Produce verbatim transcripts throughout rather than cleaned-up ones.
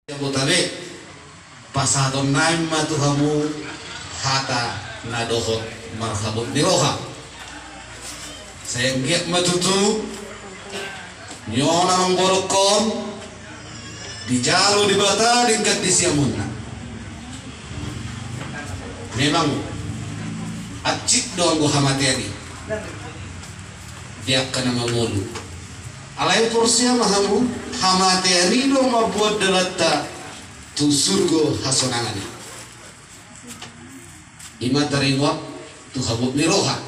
Jabodetabek, pasahatonnami ma tu hamu hata na dohot marhabot ni roha. Sai anggiat ma tutu nion amangborungkon dijalo Debata denggan di siamunna. Memang hansit do anggo hamatean i di angka na mangolu. Alai porsea ma hamu, hamatean i do mambuat dalanta tu surgo hasonangan i. I ma taringot tu habot ni roha.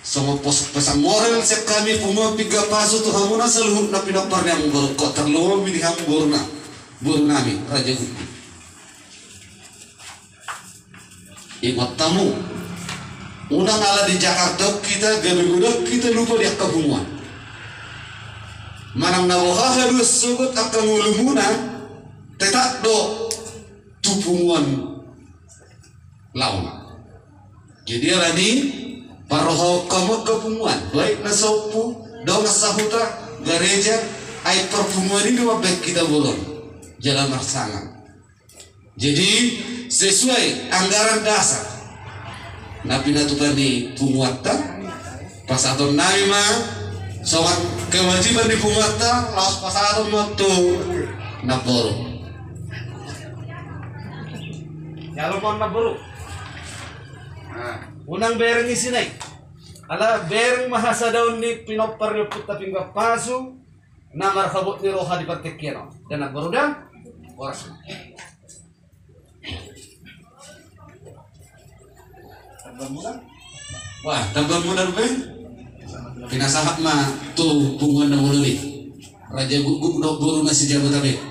Songon pos-, pesan moral sian hami Punguan Pinggan Pasu tu hamuna saluhutna pinompar ni amangborungkon, tarlumobi di hamu boruna, borunami Raja Guguk. Ingot hamu, unang ala di Jakarta on hita, gabe godang hita lupa di angka punguan. Manang na boha haduan sogot angka ngolumuna, tetap do tu punguan laon. Jadi alani i, parrohahon hamu angka punguan, baik na saompu, dongan sahuta, gareja, ai parpunguan i do mambahen hita bolon jala marsangap. Jadi sesuai anggaran dasar na pinatupa ni punguanta, pasahatonnami ma songon kewajiban ni punguanta, laos pasahaton ma tu namboru. Jalo ma on namboru. Unang bereng isi na i. Ala bereng ma hasadaon ni pinompar ni Ompunta Pinggan Pasu na marhabot ni roha di partingkian on. Dan namboru da, horas. Wah, tamba muna dope. Pinasahat ma tu punguan na molo i. Raja Guguk dohot boruna si Jabodetabek.